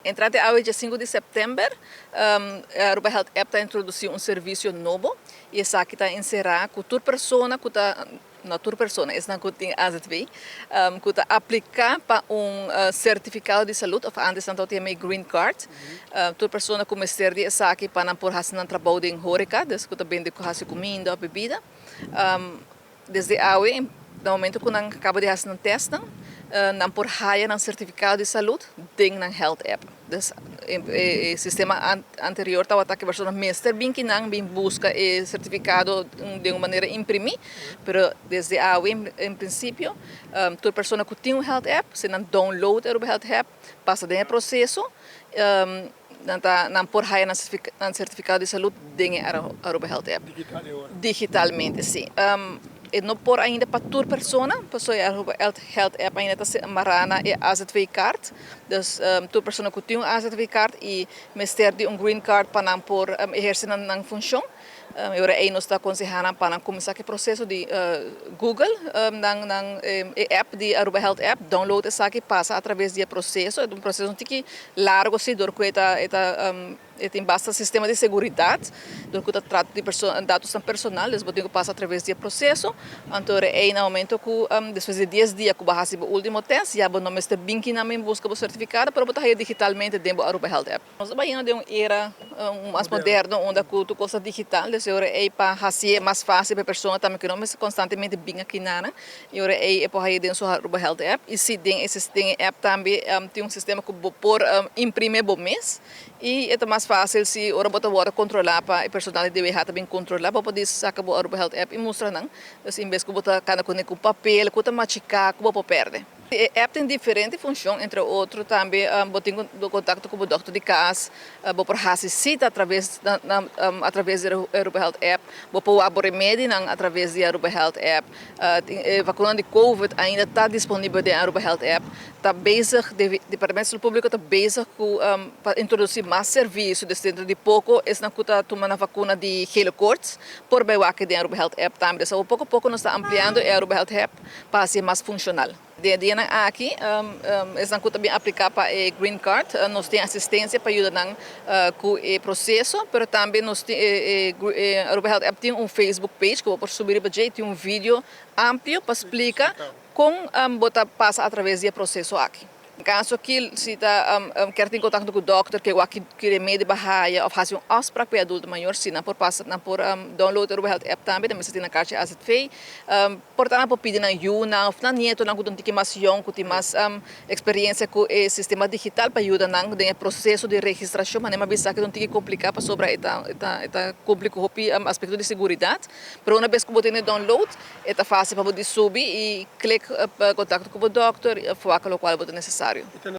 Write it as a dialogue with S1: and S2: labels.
S1: Entrante awe, dia 5 di september, Aruba Health App ta introduci un servicio nobo y esaki ta encera cu tur persona cu ta, no tur persona, esnan cu tin AZV, cu ta aplica pa un certificado di salud, of antes nan tabata yama green card. Tur persona cu mester di esaki pa nan por haci nan trabou den horeca, dus cu ta bende, haci cuminda of bebida. Desde awe, na momento cu nan caba di haci nan test, nan por haya nan certificado di salud den nan Health App. Dus e sistema anterior tabata cu e persona mester bin akinan bin busca e certificado di un manera imprimi, pero desde awe, en principio, tur persona cu tin un Health App, si nan download e Health App, pasa den e proceso, nan por haya nan certificado di salud den Aruba Health App.
S2: Digital?
S1: Digitalmente, si. E no por ainda pa tur persona, pasobra Aruba Health App ainda ta mara na e AZV card. Dus tur persona cu tin un AZV card y mester di un green card pa nan por eherce nan funcion. Awor ey nos ta aconsehando pa nan cuminsa e proceso di Google nan e app di Aruba Health App, download esaki, pasa atraves di e proceso. E un proceso un tiki largo, si, door cu e tin basta sistema di seguridad, door cu ta trata di datos tan personal, dus bo tin cu pasa atraves di e proceso. Anto ey na momento cu despues di 10 dia cu bo a haci e ultimo test, ya bo no mester bin akinan bin busca e certificado, pero bo ta digitalmente den Aruba Health App. Nos ta bayendo den un era mas moderno, unda cu tur cos digital, dus awor ey pa haci mas facil pa e persona tambe cu no mester constantemente bin akinan, y awor ey e por haya den su Aruba Health App. Y si den e app tambe tin un sistema cu bo por imprimi bo mes, y ta mas facil si ora bo ta wordo controla pa e personal di DWH tambe controla, bo por saca bo Aruba Health App y mustra nan. Dus en bes cu bo ta cana cu papel, cu ta machica, cu bo por perde. E app tin diferente funcion, entre otro tambe bo tin contacto cu e dokter di cas, bo por haci cita atraves di Aruba Health App, bo por wak remedinan atraves di Aruba Health App, vacuna di COVID ainda ta disponibel den Aruba Health App. Ta bezig, e Departamento di Salud Publico ta bezig cu pa introduci mas servicio. Dentro di poco, esnan cu ta tuma vacuna di gele koorts, por bay wak den Aruba Health App tambe. So, poco poco nos ta ampliando e Aruba Health App pa ser mas funcional. Dia dia aki, esnan cu tambe aplica pa e green card, nos tin asistencia pa yuda nan cu e proceso, pero tambe nos tin e Aruba Health App tin un Facebook page cu por subi pa tin un video amplio pa splica con bo ta pasa atraves di e proceso aki. Den caso cu si ta kier tin contacto cu e dokter, cu aki kier remedi b'a haya of haci un afspraak pa adulto mayor, si nan por pasa, nan por download e Health App tambe, tambe tin e kaartje AZV. Por ta nan por pidi nan yiu nan of nan nieto nan cu tin mas jong, cu tin mas experiencia cu e sistema digital, pa yuda nan den e proceso di registracion, ma bisa cu un tiki complica pasobra e ta complica hopi aspecto di seguridad. Pero un bes cu bo tin download, ta facil pa bo subi y click contacto cu e dokter, of loke ta necesario.